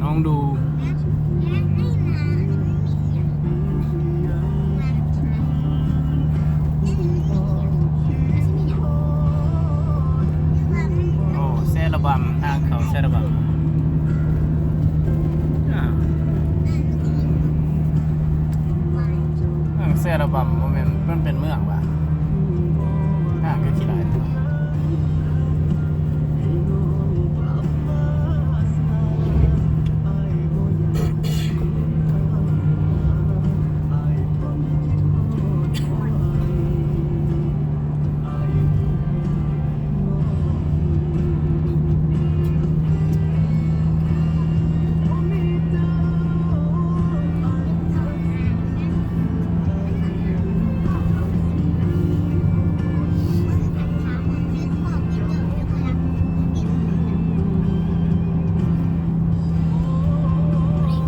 ລອງດູ. ໂອ້ ແຊລະບຳ ທາງເຂົ້າແຊລະບຳ. ອ່າ ເມືອງແຊລະບຳ ບໍ່ແມ່ນ ມັນເປັນເມືອງຫວາ? ທາງຄືຂີ້ຫຼາຍ.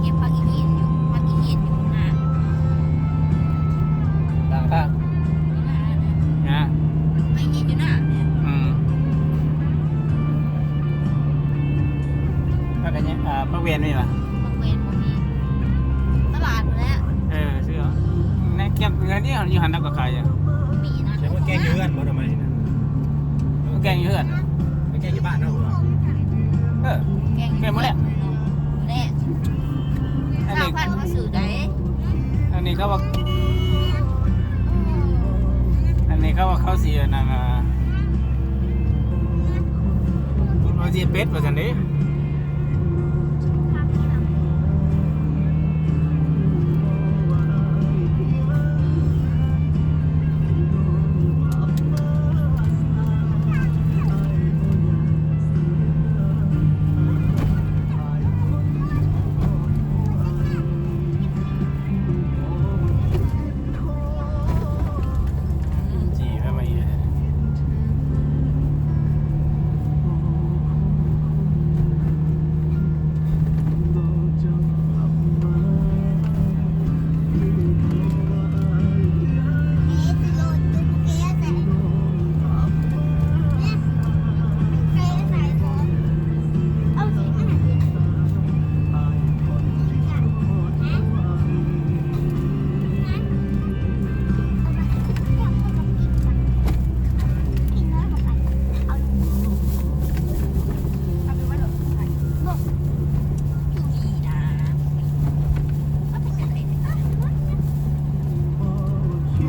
ເກັບຜັກອີຫີນຢູ່ ຜັກອີຫີນຢູ່ໜ້າ ຕ່າງທາງ ຢູ່ໜ້ານະ ຮະ ຜັກອີຫີນຢູ່ໜ້າເນຍ ອືມ ຜັກອັນນີ້ ອ່າ ຜັກແວ່ນມີຫວາ? ຜັກແວ່ນບໍ່ມີ ຕະຫຼາດພຸ້ນແຫຼະ ເອີ ຊື້ເອົາ ໃນແຄມເຮືອນນີ້ ຢູ່ຫັ້ນລາວກໍຂາຍຢູ່ ມີນະ ແຕ່ວ່າແກງຢູ່ເຮືອນບໍ່ ດອກໄມ້ນະ ແກງຢູ່ເຮືອນ ໄປແກງຢູ່ບ້ານເຮົາບໍ່? ເອີ ແກງ ແກງບໍ່ແລ້ວ ແລ້ວ ອັນນີ້ ຊາວພັນເຂົາຊື້ໄດ້ ອັນນີ້ເຂົາວ່າ ອັນນີ້ເຂົາວ່າເຂົາຊິອັນນັ້ນ ອ່າ ວ່າຊິເຮັດເປັດວ່າຊັ້ນເດ້. ຈີ່ໃຫ້ມາອີກ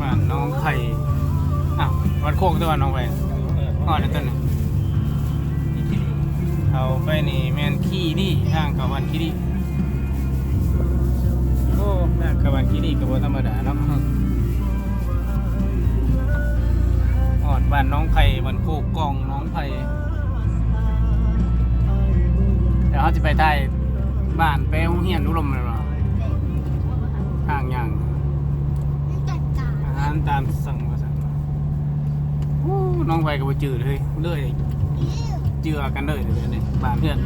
ບ້ານໜອງໄຜ່ ອ້າວ ວັດໂຄກ ແຕ່ວ່າໜອງໄຜ່ ຮອດແລ້ວຕົວນີ້ ເຂົ້າໄປນີ້ແມ່ນຄີລີ ທາງເຂົ້າບ້ານຄີລີ. ໂອ້ ທາງເຂົ້າບ້ານຄີລີກໍບໍ່ທຳມະດາເນາະ ຮອດບ້ານໜອງໄຜ່ ບ້ານໂຄກກ່ອງ ໜອງໄຜ່ ແລ້ວເຮົາຊິໄປທ້າຍບ້ານ ໄປໂຮງຮຽນອຸດົມແມ່ນບໍ່? ທາງຍ່າງ ອາຫານຕາມສັ່ງວ່າຊັ້ນ. ໂອ້ ໜອງໄຜ່ກໍບໍ່ຈື່ເລີຍ ເລີຍ ເຈື່ອກັນເລີຍ ເລີຍນີ້ ບ້ານເຮືອນ.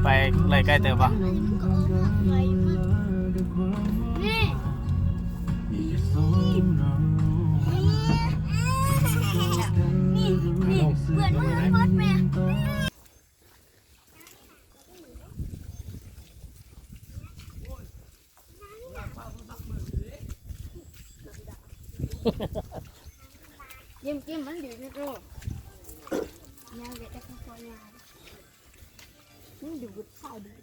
ໄປໄລ່ໄກເຕີບບໍ່? ນີ້ ນີ້ ນີ້ ເພື່ອນມາເບິດແມ່. ກິນ ກິນ ມັນດີເດ້ໂຕ ຍາວເດ ແຕ່ພວກຍາວ ມັນດູດ ສາຍດູດ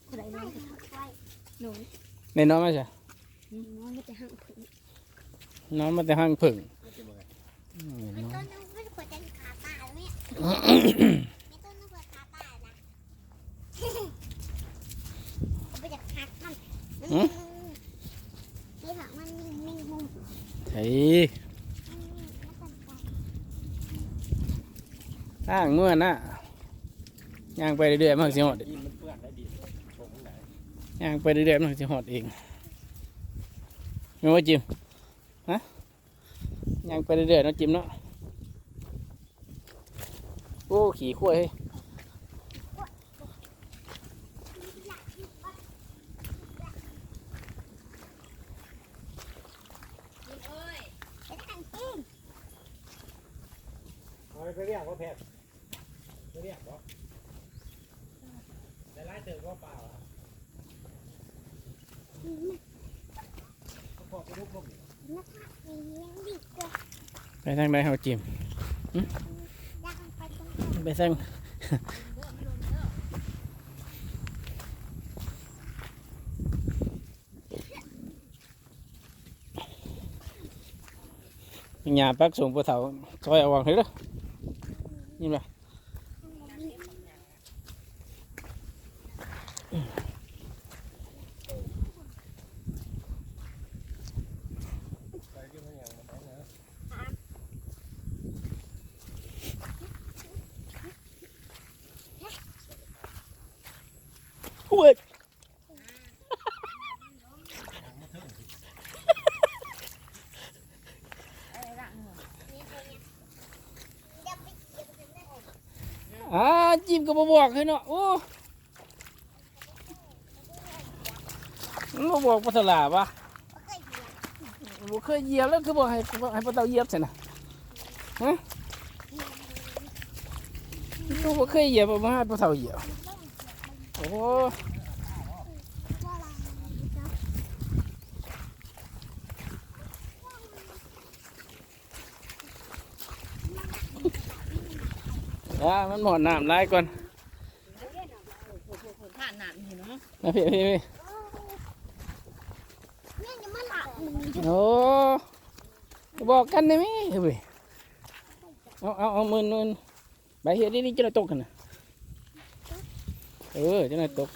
ຜູ້ໃດນອນກໍທັກໄວ້ ໜູ ໄດ້ນອນມາຊະ? ອືມ ນອນມາແຕ່ຫ້າງເຜິ້ງ ນອນມາແຕ່ຫ້າງເຜິ້ງ. ອືມ ໄອ້ຕົ້ນ ມັນບໍ່ໄດ້ຂວດ ຈະຂາຕາຍແມ່ ໄອ້ຕົ້ນ ມັນຂວດຂາຕາຍນະ ບໍ່ຢາກຫັກມັນ ຫຶ? ທີ່ຫາກມັນມີ ມີຫຸ້ມ ເອີ ທາງເມືອນະ ຍ່າງໄປເລື້ອຍໆ ມັນຊິຮອດ ດິນມັນເປື້ອນໄດ້ ດິນຊົງໄດ້. ຍ່າງໄປເລື້ອຍໆ ມັນຊິຮອດເອງ ແມ່ນບໍ່ຈິມ? ຮະ? ຍ່າງໄປເລື້ອຍໆ ເນາະຈິມເນາະ. ໂອ້ ຂີ້ຄວາຍເຮີ້ຍ. ເອົາໄປວຽກບໍ່ແພດ? ໄປວຽກບໍ່? ໄດ້ຫຼາຍເຕີບບໍ່ປາ? ໄປທາງໃດເຮົາຈິມ? ຫຶ? ໄປທາງ ຍ່າປັກສົ່ງຜູ້ເຖົ້າ ຊ່ອຍເອົາຫວັງເດີ້ ຍິນບໍ່? ໂອ້ຍ ອາ ຈິມກໍບໍ່ບອກເຮີ້ຍເນາະ ໂອ້ ມັນບໍ່ບອກປາສະຫຼາວະ? ບໍ່ເຄີຍຢຽບແລ້ວ ຄືບໍ່ໃຫ້ ໃຫ້ປາເຕົາຢຽບຊັ້ນນະ? ຮະ? ຄືບໍ່ເຄີຍຢຽບ ເອົາມາໃຫ້ປາເຕົາຢຽບ. ໂອ້ ວ່າມັນໝົດນ້ຳຫຼາຍກ່ອນ. ທ່ານ້ຳນີ້ເນາະ ມາພີ້ ພີ້ ພີ້. ໂອ້ ບອກກັນໄດ້ແມເວີຍ. ເອົາ ເອົາ ເອົາ ໝື່ນ ໝື່ນ ໄປເຮັດດີໆ ຈະໄດ້ຕົກຫັ້ນນະ. ເອີ ຈະໄດ້ຕົກ.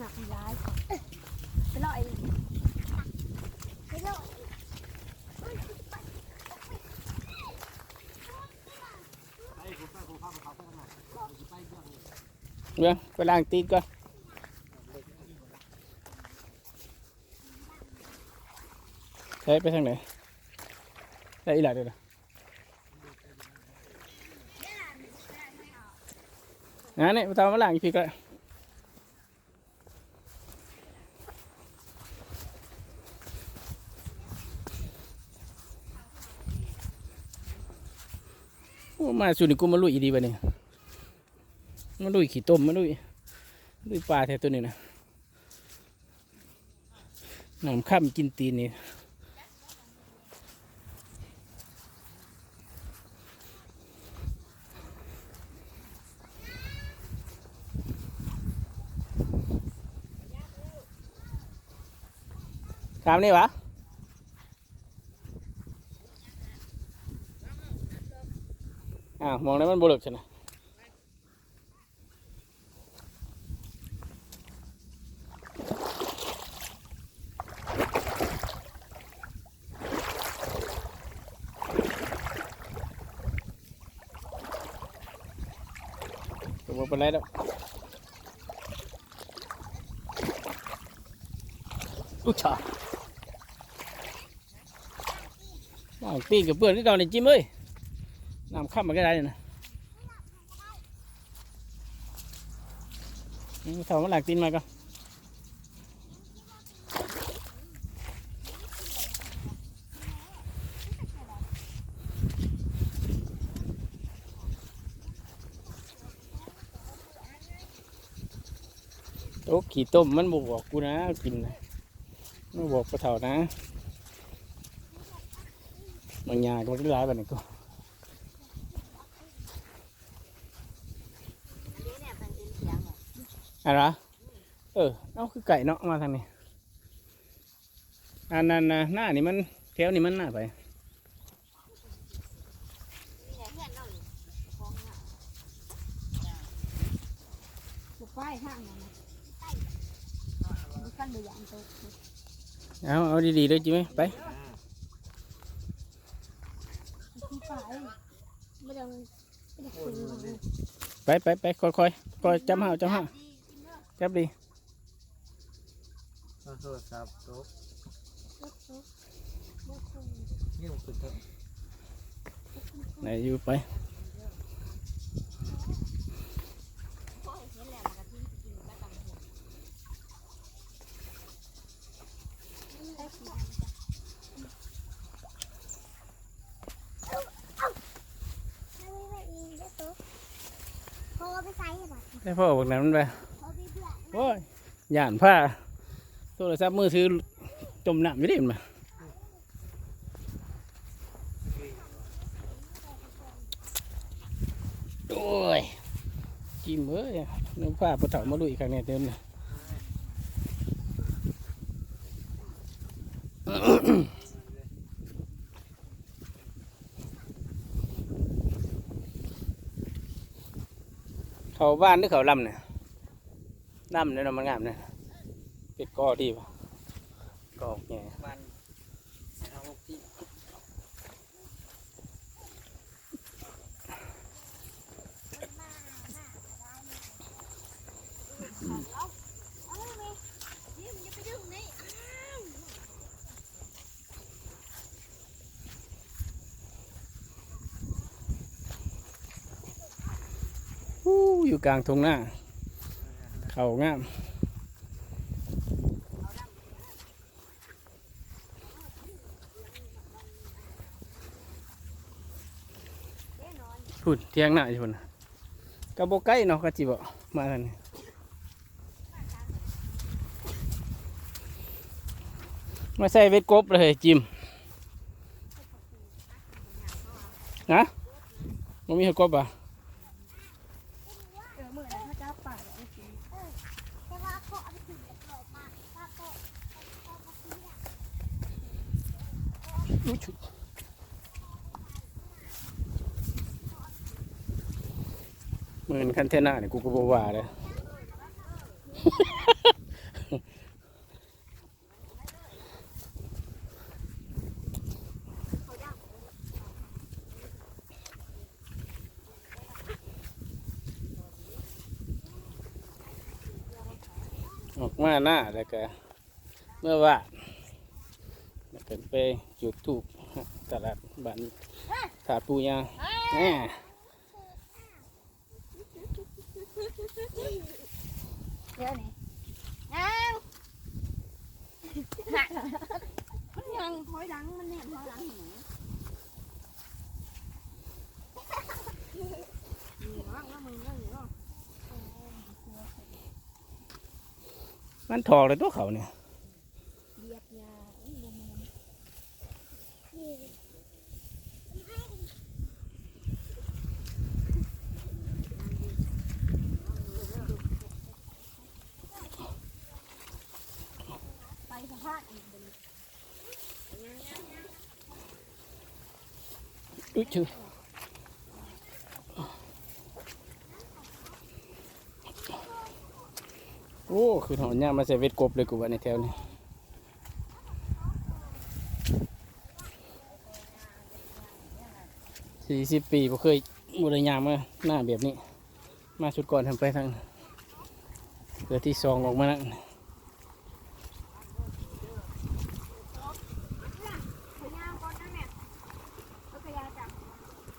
ໜັກຫຼາຍ ໄປເລາະອີກ ໄປເລາະ. ເບິ່ງ ໄປລ້າງຕີນກ່ອນ. ໃຊ້ໄປທາງໃດ? ໄດ້ອີ່ຫຼາເດີ. ອ່າ ນີ້ ຕາມມາລ້າງອີກພີ້ກໍໄດ້. ໂອ້ ມາສູ່ນີ້ ກູມາລຸຍອີ່ຫຼີບັດນີ້ ມາລຸຍຂີ້ຕົມ ມາລຸຍ ລຸຍປາແທ້ໂຕນີ້ນະ. ນ້ຳຄ້ຳກິນຕີນນີ້. ຂ້າມນີ້ຫວາ? ອ້າວ ມອງໄດ້ມັນບໍ່ເລິກຊັ້ນນະ. ກໍບໍ່ເປັນໄລດອກ. ອຸດຊາ. ນ້ຳຕີນກໍເປື້ອນຄືເກົ່ານີ້ຈິມເອີຍ. ນ້ຳຄ້ຳມັນກໍໄດ້ນະ. ອືມ ເຂົ້າມາລ້າງຕີນໃໝ່ກ່ອນ. ໂຕຂີ້ຕົມມັນບໍ່ບອກກູນະ ກິນນະ. ມາບອກປາເຖົ້ານະ ບາງຢ່າງກໍບໍ່ໄດ້ຫຼາຍປານນີ້ກໍ ອັນນະ ເອີ ເອົາ ຄືໄກເນາະ ມາທາງນີ້ ອັນນັ້ນນະ ໜ້ານີ້ມັນ ແຖວນີ້ມັນໜ້າໄປ. ບໍ່ໄປທາງນັ້ນນະ ບໍ່ຄັນບໍ່ຢ້ານຕົກ. ເອົາ ເອົາດີໆເດີຈິມເອີຍ ໄປ ໄປ ບໍ່ຕ້ອງ ໄປ ໄປ ໄປ ຄ່ອຍໆ ຄ່ອຍ ຈັບຫ້າວ ຈັບຫ້າວ ຈັບດີ. ເອົາໂທລະສັບຕົກ ນີ້ມັນຂຶ້ນເທິງ ໄດ້ຢູ່ໄປ. ໃຫ້ພໍ່ບັກນັ້ນມັນໄປ ໂອ້ຍ ຢ້ານພາໂທລະສັບມືຖືຈົມນ້ຳຢູ່ເດ້ ມັນມາ. ໂອ້ຍ ຈິ້ມເອີຍ ນຶກພາຜູ້ເຖົ້າມາລຸຍຄັກແນ່ຕື່ມນະ. ເຂົ້າບ້ານຫຼືເຂົ້າລຳນີ້? ລຳເດ້ເນາະ ມັນງາມເດ້. ເປັດກໍດີບໍ່? ກໍແຫຍ່ ປະມານຫ້າຫົກປີ. ອູ້ ຢູ່ກາງທົ່ງນາ ເຂົ້າງາມ. ພຸ້ນ ຖຽງນາຢູ່ພຸ້ນ ກໍບໍ່ໄກເນາະ ກໍຊິເວົ້າມາທາງນີ້ ມາໃສ່ເບັດກົບເລີຍຈິ້ມ. ຮະ? ບໍ່ມີໃຫ້ກົບຫວາ? ເອີ ມື້ນັ້ນເຂົາເຈົ້າປາກໄວ້ກິນ ມື້ນັ້ນຄັນແທ້ໜ້ານີ້ ກູກໍບໍ່ວ່າເດ້. ອອກມາໜ້າ ແລ້ວກະເມືອບ້ານ ແລ້ວກະໄປຈຸດທູບຕະຫຼາດບ້ານທາດປູ່ຍ່າ ແນ່. ດຽວນີ້ ຍ່າງ ນະ ມັນຍ່າງຖອຍຫຼັງ ມັນແນມຖອຍຫຼັງໃຫ້. ມັນຖອກແລ້ວຕົວເຂົານີ້. ໄປສະພາດອີກບັດນີ້. ອຶ ໂອ້ ຄືເຮົາຍາມມາໃສ່ເບັດກົບເລີຍ ກູວ່າໃນແຖວນີ້ ສີ່ສິບປີບໍ່ເຄີຍ ບໍ່ໄດ້ຍາມມາໜ້າແບບນີ້. ມາຊຸດກ່ອນ ທຳໄປທາງເທື່ອທີສອງອອກມານັ້ນ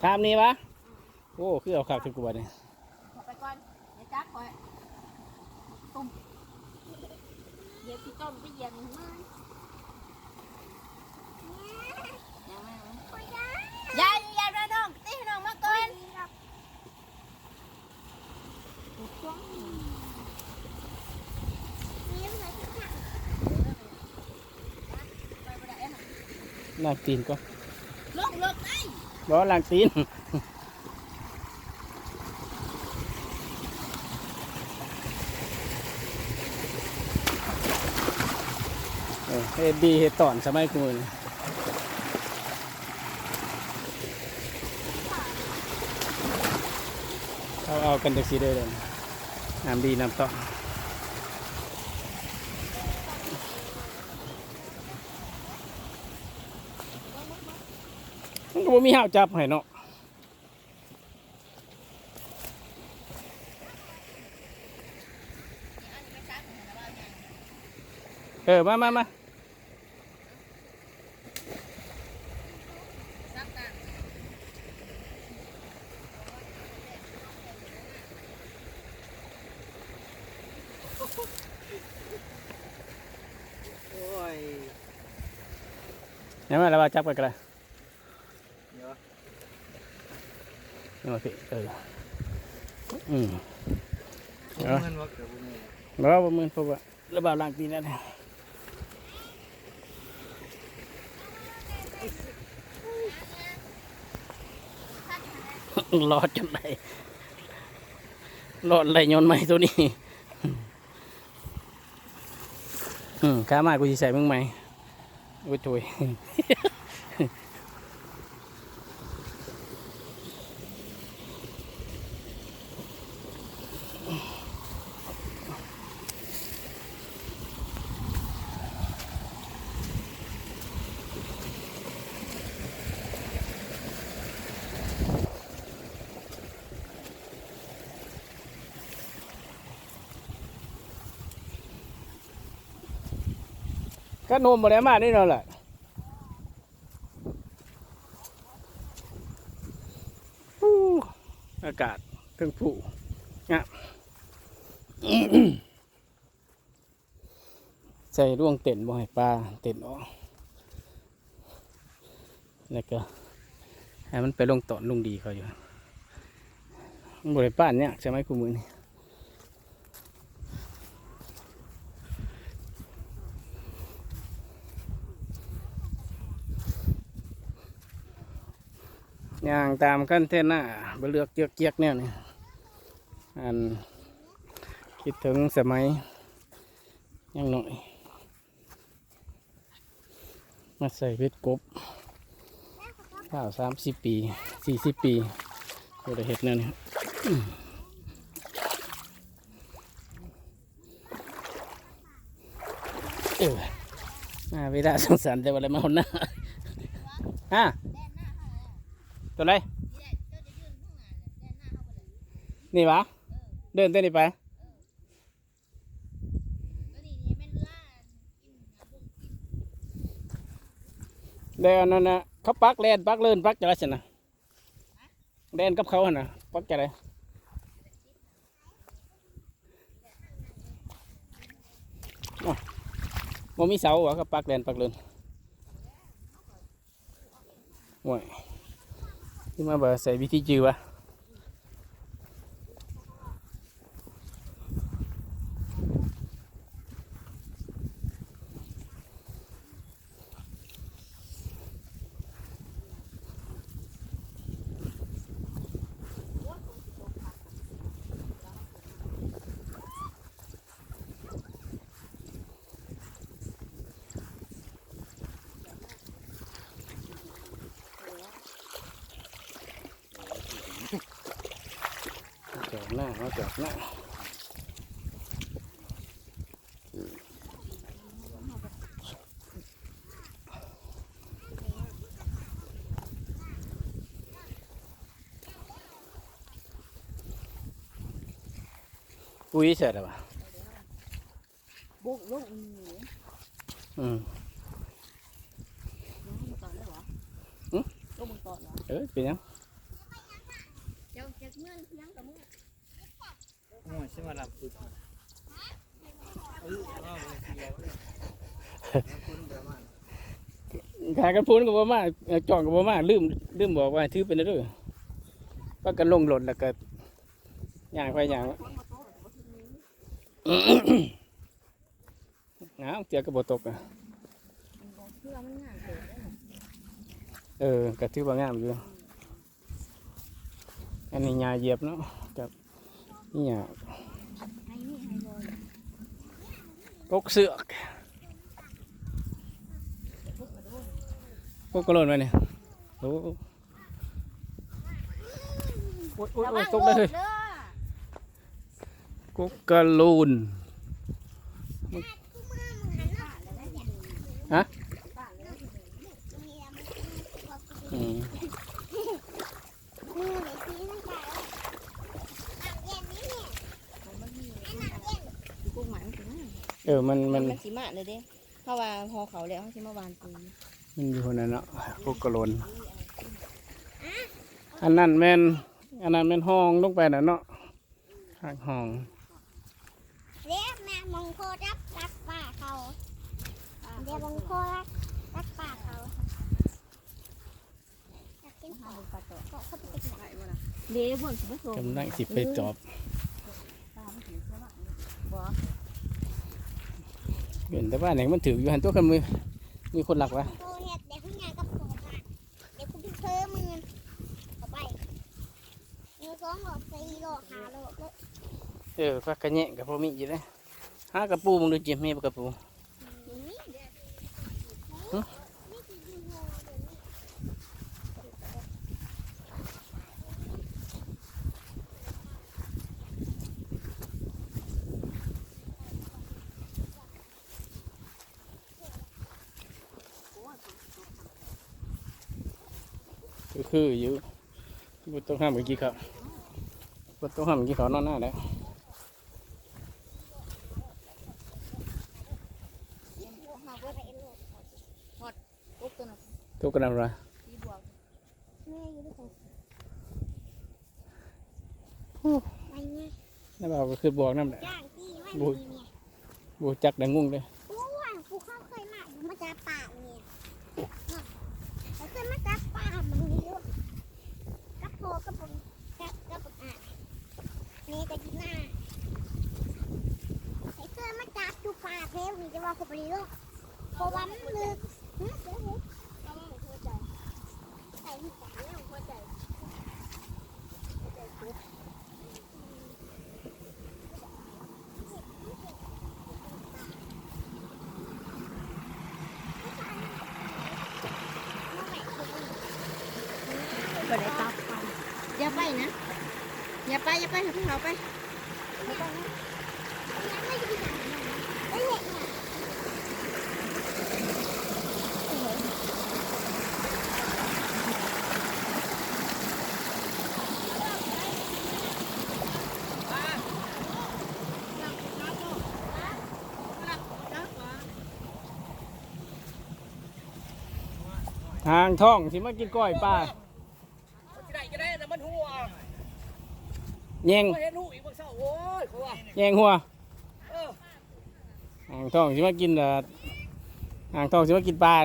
ຖາມນີ້ຫວາ? ໂອ້ ຄືເອົາຄັກແທ້ກູບາດນີ້. ເຂົ້າໄປກ່ອນ ຢ່າຈັບຂ້ອຍ ຕົ້ມ ດຽວຊິຕົ້ມຊິຢຽບໃຫ້ເບິ່ງ. ຢ່າ ຢ່າ ຢ່າ ນ້ອງ ຕິໃຫ້ນ້ອງມາກ່ອນ. ລ້າງຕີນກ່ອນ ລົງເລິກໄດ໋ ບໍ່ ລ້າງຕີນ. ເອີ ເຮັດດີເຮັດຕອນສະໄໝຄຸມື້ນີ້ ເອົາ ເອົາກັນຈັ່ງຊີ້ເດີ ນ້ຳດີນ້ຳຕອນ. ມັນກໍບໍ່ມີຫ້າວຈັບໃຫ້ເນາະ. ເອີ ມາ ມາ ມາ. ໂອ້ຍ ຍັງມາແລ້ວວ່າ ຈັບໄປກໍໄດ້. ນີ້ຫວາ? ນີ້ຫວາພີ່? ເອີ ອືມ ບໍ່ມື່ນບໍ່? ເກີບບໍ່ມື່ນ ບໍ່ ບໍ່ມື່ນ ເພາະວ່າລະບາບລ້າງຕີນແລ້ວ. ລອດຈົນໄດ້ ລອດໄດ້ຍ້ອນໄມ້ໂຕນີ້. ອືມ ຂ້າມາ ກູຊິໃສ່ມຶງໃໝ່. ໂອ້ຍໂທ້ຍ. ຄັນໂຮມບໍ່ໄດ້ມານີ້ເນາະລະ. ອາກາດເທິງພູງາມ. ໃສ່ລວງເຕັນ ບໍ່ໃຫ້ປາເຕັນອອກ ແລ້ວກໍໃຫ້ມັນໄປລົງຕອນລຸງດີເຂົາຢູ່. ມັນບໍ່ໄດ້ປານຍາກສະໄໝຄູ່ມື້ນີ້. ຍ່າງຕາມຄັນເທນນາ ບໍ່ເລືອກເຍືອກຢຽກແນວນີ້ ອັນ ຄິດເຖິງສະໄໝຍັງນ້ອຍ ມາໃສ່ເບັດກົບ ລາວສາມສິບປີ ສີ່ສິບປີ ບໍ່ໄດ້ເຮັດແນວນີ້. ເອີ ມາເວລາສັງສັນ ແຕ່ວ່າໄດ້ມາຮອດໜ້າ. ຮະ? ຕົວໃດ? ນີ້ຫວາ? ເດີນຕົວນີ້ໄປ. ແລ້ວອັນນັ້ນນະ ເຂົາປັກແລ່ນ ປັກເລີນ ປັກຈັ່ງໃດຊັ້ນນະ? ແລ່ນກັບເຂົາຫັ້ນນະ ປັກຈັ່ງໃດ? ອ້າວ ບໍ່ມີເສົາຫວາ? ເຂົາປັກແລ່ນ ປັກເລີນ. ໂອ້ຍ ທີ່ມາບໍ່ໃສ່ວິທີຈື່ວະ. ຈອດໜ້າ ມາຈອດໜ້າ. ປຸ໋ຍໃສ່ແລ້ວຫວາ? ບຸກລົງອີ່ຫຼີ. ອືມ ລົງເບິ່ງຕອນເລີຍຫວາ? ຫຶ? ລົງເບິ່ງຕອນຫວາ? ເອີ ເປັນຫຍັງ? ເຈົ້າຈັກເມືອນພຽງກັບເມືອ. ໂອ້ຍ ຊິມາລຳປຶດ ຫາກັນພຸ້ນກໍບໍ່ມາ ເອີ ຈ້ອງກໍບໍ່ມາ ລືມ ລືມບອກວ່າໃຫ້ຖືໄປແດ່ເດີ. ພາກັນລົງລົດແລ້ວກໍຍ່າງໄປຍ່າງມາ. ອ້າວ ເທື່ອກໍບໍ່ຕົກອະ. ເອີ ກໍຖືວ່າງາມຢູ່. ອັນນີ້ຫຍ້າຢຽບເນາະ ກັບຫຍ້າ ກົກເຊືອກ ກົກກະໂລນໄວ້ນີ້. ໂອ້ ໂອ້ຍ ໂອ້ຍ ໂອ້ຍ ຕົກເລີຍ. ກົກກະໂລນ ຮະ? ອືມ ເອີ ມັນ ມັນ ມັນຊິມາເລີຍເດ້. ເຮົາວ່າຫໍ່ເຂົ້າແລ້ວ ເຮົາຊິມາຫວ່ານປຸ໋ຍ. ມັນຢູ່ຫັ້ນນະເນາະ ກົກກະໂຫຼນ. ອັນນັ້ນແມ່ນ ອັນນັ້ນແມ່ນຮ່ອງລົງໄປນະເນາະ ຮາກຮ່ອງ. ເດ້ ແມ່ນໝ່ອງພໍ່ຈັບ ຈັບປາເຂົາ ເດ້ ໝ່ອງພໍ່ຈັບປາເຂົາ. ເດ້ ເບິ່ງຊິມາສົ່ງ ກຳລັງຊິໄປຈອບ. ບໍ່ ເຫັນແຕ່ວ່ານີ້ມັນຖືກຢູ່ຫັ້ນຕົວະ ຄັນມີ ມີຄົນລັກວະ. ໂຕເຮັດແຕ່ຜູ້ໃຫຍ່ກັບພໍ່ບ້ານ ເດ ເພິ່ນເພີມືເຂົ້າໄປ ມີສອງລອບ ສີ່ລອບ ຫ້າລອບເລີຍ. ເອີ ຜັກກະແຍງກໍພໍມີຢູ່ເດ້. ຫາກະປູເບິ່ງດູຈິ ມີບໍ່ກະປູ? ຄື ຄືຢູ່ ບໍ່ຕ້ອງຫ້າມກິນເຂົ້າ ບໍ່ຕ້ອງຫ້າມກິນເຂົ້ານອນນາແລ້ວ. ຕົກກັນນຳລະ ແມ່ຢູ່ໃສ? ໂອ້ ໄປແມ່ ແລ້ວເຮົາກໍຄືບອກນຳແຫຼະ ຈ້າງຕີໄວ້ ບໍ່ ນີ້ແມ່ ບໍ່ຈັກໄດ້ ງົງເລີຍ. ໂອ້ຍ ຜູ້ເຂົາເຄີຍມາ ມາຈັບປານີ້ ເນາະ ເຂົາເຄີຍມາຈັບປາ ມັນຢູ່ ກັບພໍ່ກັບ ກັບ ກັບອາ ແມ່ກໍຢູ່ນາ ໃຜເຄີຍມາຈັບຢູ່ປ່າແຖວນີ້ ຈະວ່າເຂົາບໍ່ໄດ້ລົງ ເພາະວ່າມັນເລິກ. ຫຶ? ບໍ່ໄດ້ກັບ ຢ່າໄປນະ ຢ່າໄປ ຢ່າໄປ ໃຫ້ພວກເຮົາໄປ. ຫາງທອງຊິມາກິນກ້ອຍປາ. ຊິໄດ້ຈະໄດ້ນະ ມັນຫົວ ແຍງ ເຫັນຫູອີກເບິ່ງເຊົ້າ ໂອ້ຍ ຂົວ ແຍງຫົວ. ເອີ ຫາງທອງຊິມາກິນ ເອີ ຫາງທອງຊິມາກິນປາ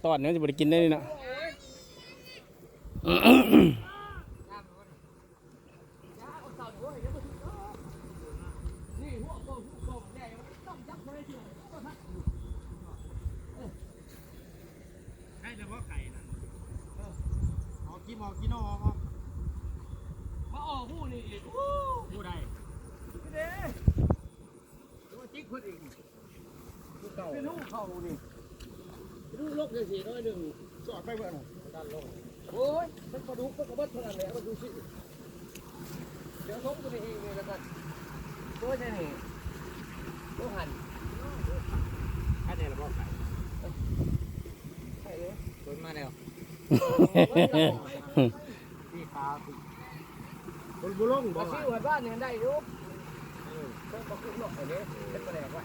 ຕອນນີ້ມັນຊິບໍ່ໄດ້ກິນໄດ້ນີ້ເນາະ. ໄດ້ແລ້ວບໍ່ໄກ່ນະ? ເອີ ອອກກິນ ອອກກິນ ອອກ ອອກ ມາອອກຫູນີ້ອີກ ຫູ ຫູໃດ? ນີ້ເດ້ ໂອ້ ຈິກເພິ່ນອີກ ຄືເກົ່າ ເປັນຫູເຂົານີ້ ຫູລົກຈັ່ງຊີ້ໜ້ອຍໜຶ່ງ ສອດໄປເບິ່ງ ໂອ້ຍ ມັນປາດຸກ ມັນກໍເບິດເທົ່ານັ້ນແຫຼະ ມັນດູຊິ. ດຽວສົມຕົວນີ້ອີກນີ້ລະກັນ ໂຕໃຫຍ່ນີ້ ໂລພັນ ອັນນີ້ລະບໍ່ໄກ່ ໄກ່ເດ້ ຄົນມາແລ້ວ ທີ່ຂາ ມັນບໍ່ລົງບໍ່ ຊິວ່າບ້ານນີ້ໄດ້ຢູ່ ເອີ ເພິ່ນບໍ່ຂຶ້ນເນາະ ອັນນີ້ເຮັດປາແດກໄວ້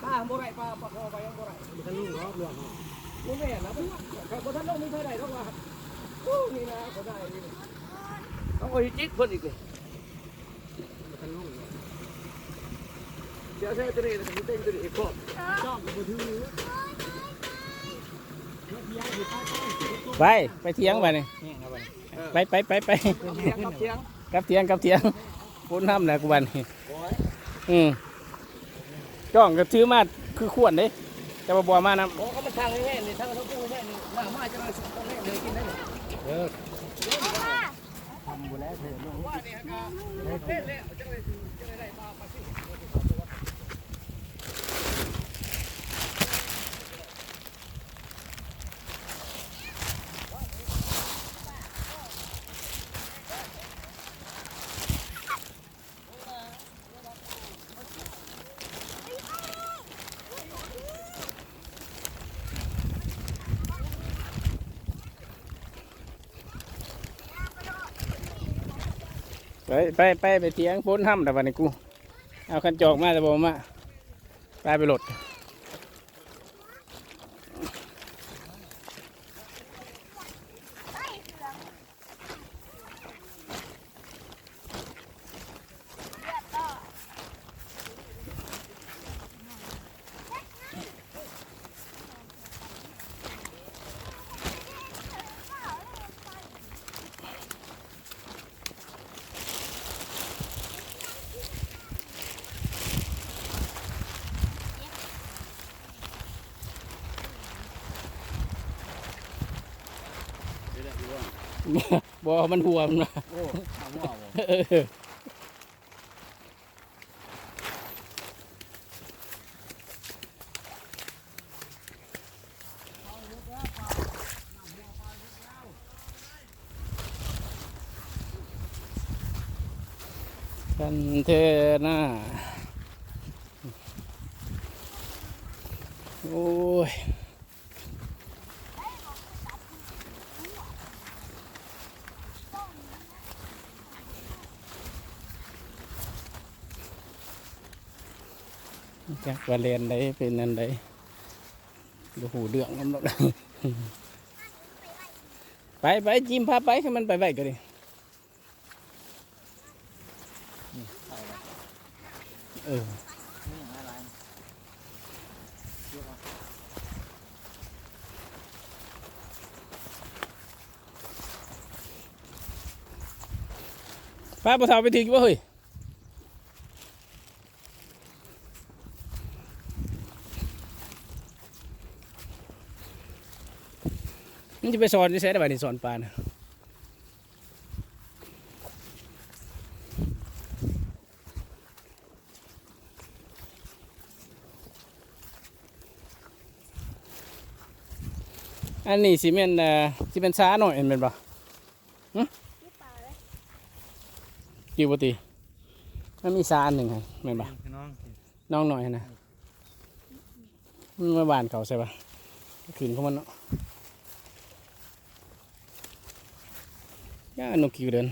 ປາບໍ່ໄດ້ ປາ ປາຄໍໄປຍັງບໍ່ໄດ້ ບໍ່ທັນລົງດອກ ລວກເນາະ ບໍ່ແມ່ນລະ ມັນ ບໍ່ທັນລົງ ມີໃຜໄດ້ດອກວ່າ ໂອ້ ນີ້ນະ ເຂົາໄດ້ນີ້ ເອົາອີກຈິກເພິ່ນອີກນີ້ ບໍ່ທັນລົງດອກ ດຽວໃຊ້ຕົວນີ້ ແລ້ວກໍຊິເຕັງຕົວນີ້ອີກ ຄອບ ຈ້ອງກໍບໍ່ຖື ໄປ ໄປຖຽງບາດນີ້ ໄປ ໄປ ໄປ ໄປ ກັບຖຽງ ກັບຖຽງ ກັບຖຽງ ໂອ້ ນຳແຫຼະກູບາດນີ້ ໂອ້ຍ ອື ຈ້ອງກໍຖືມາຄືຄວນເດ້ ແຕ່ວ່າບໍ່ເອົາມານຳ ໂອ້ ກໍມັນທາງແຫ້ງໆນີ້ ທາງເຮົາແຫ້ງໆນີ້ ນ້ຳມາຈະໄດ້ສຸກແຫ້ງເລີຍກິນໄດ້ ເອີ ທຳບໍ່ແລ້ວເທື່ອ ໄປ ໄປ ໄປ ໄປຖຽງ ຝົນຫ້ຳແລ້ວບາດນີ້ກູ ເອົາຄັນຈອກມາແຕ່ບໍ່ມາ ໄປ ໄປໂລດ. ບໍ່ ມັນຫົວມັນວ່າ ໂອ້ ເອົາຫົວບໍ່ ເອີ. ຄັນເທນາ ໂອ້ຍ ຈັກວ່າແລ່ນໃດເປັນອັນໃດ ບໍ່ຮູ້ເລື່ອງນຳດອກ. ໄປ ໄປ ຈິມພາໄປ ຄັນມັນໄປໄວກວ່ານີ້. ເອີ ພາຜູ້ສາວໄປຖືກຢູ່ບໍ່ເຮີ້ຍ? ມັນຈະໄປສອນຢູ່ໃສລະບາດນີ້ ສອນປານະ? ອັນນີ້ຊິແມ່ນ ເອີ ຊິແມ່ນສານ້ອຍແມ່ນບໍ່? ຫຶ? ຢູ່ປ່າເດ້ ຢູ່ບໍ່ຕິ? ມັນມີສາອັນໜຶ່ງຫັ້ນແມ່ນບໍ່? ນ້ອງ ນ້ອງນ້ອຍຫັ້ນນະ ມັນມາບ້ານເຂົາໃສ່ວະ ຂຶ້ນຂອງມັນເນາະ. ຍາ ນົກກິວເດີນ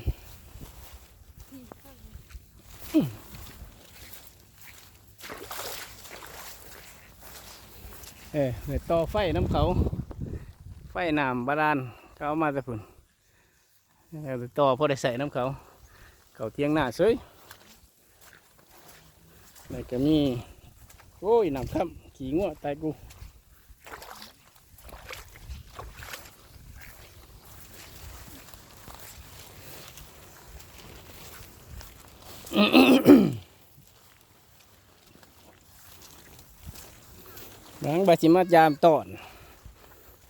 ເອີ ໄດ້ຕໍ່ໄຟນຳເຂົາ ໄຟນ້ຳບາດານ ເຂົາເອົາມາແຕ່ພຸ້ນ ເອີ ໄດ້ຕໍ່ພໍໄດ້ໃຊ້ນຳເຂົາ ເຂົ້າຖຽງນາເສີຍ. ແລ້ວກະມີ ໂອ້ຍ ນ້ຳຄ້ຳ ຂີ້ງົວຕາຍກູ. ຫຍັງ ວ່າຊິມາຢາມຕອນ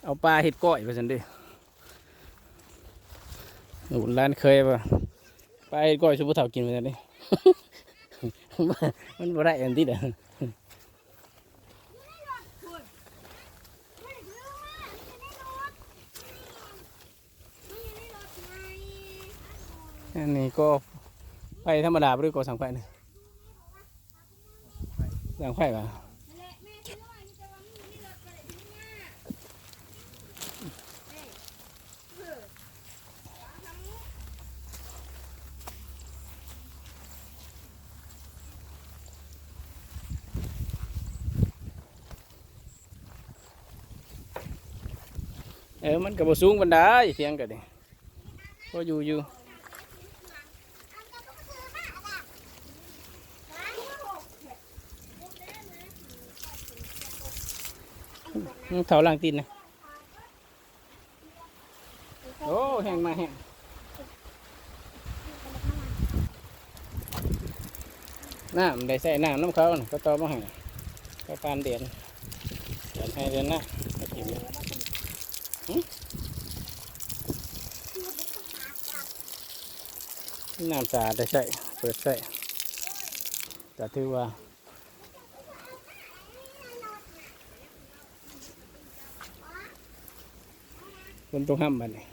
ເອົາປາເຮັດກ້ອຍວ່າຊັ້ນເດ້. ລູກຫຼານເຄີຍວ່າ ປາເຮັດກ້ອຍສູ່ຜູ້ເຖົ້າກິນວ່າຊັ້ນເດ້. ມັນບໍ່ໄດ້ອັນຕິດອະ. ອັນນີ້ກໍໄຟທຳມະດາບໍ່ ຫຼືກໍສັງໄຟນີ້? ສັງໄຟຫວາ? ເອີ ມັນກໍບໍ່ສູງປານໃດ ຖຽງກໍດີ ພໍຢູ່ຢູ່. ເຂົ້າລ້າງຕີນນະ. ໂອ້ ແຫ້ງມາແຫ້ງ ນ້ຳ ໄດ້ໃຊ້ນ້ຳນຳເຂົານະ ເຂົາຕໍ່ມາໃຫ້ ເຂົາປານເດືອນ ເດືອນໄຮ່ເດືອນນາ ມາກິນ ຫຶ? ນ້ຳສະອາດໄດ້ໃຊ້ ເປີດໃຊ້ ກະຖືວ່າ ຝົນຕົກຮຳບັດນີ້